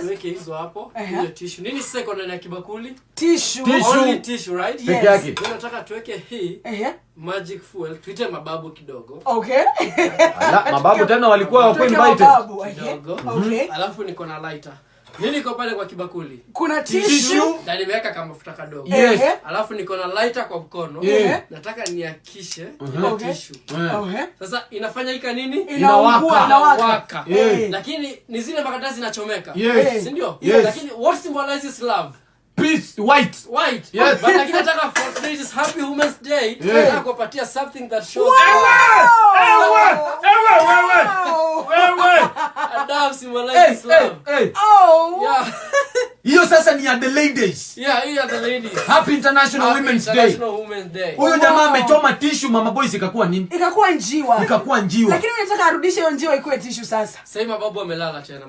Tuweke hizo hapo. Hiyo tissue. Nini sasa iko ndani ya kibakuli? Tissue. Tissue. Only tissue, right? Peke Yes. yake. Mimi nataka tuweke hii magic fuel, tuite mababu kidogo. Ala, mababu tena walikuwa wako Tuweke invited. mababu. Kidogo. Alafu niko na lighter. Nini iko pale kwa kibakuli? Kuna tissue. Tissue. Na nimeweka kama mafuta kadogo. Alafu niko na lighter kwa mkono. Nataka niakishe ile tissue. Sasa inafanya nini? Inaungua, Inawaka. inawaka. Inawaka. Lakini ni zile makaratasi zinachomeka. Si ndio? Yes. Lakini what symbolizes love? Peace, white. White. Yes. But lakini nataka, for today is Happy Women's Day. Nataka kuwapatia something that shows Ewe, ewe, wewe. Wewe. a dove symbolizes love. Hey, hey. Oh. Yeah. Hiyo sasa ni ya the ladies. Yeah, here are the ladies. Happy International Happy Women's Day. International Women's Day. Huyo jamaa amechoma tissue, mama boys, ikakuwa nini? Ikakuwa njiwa. Ikakuwa njiwa. Lakini unataka arudishe hiyo njiwa ikuwe tissue sasa. Sasa hivi mababu amelala tena.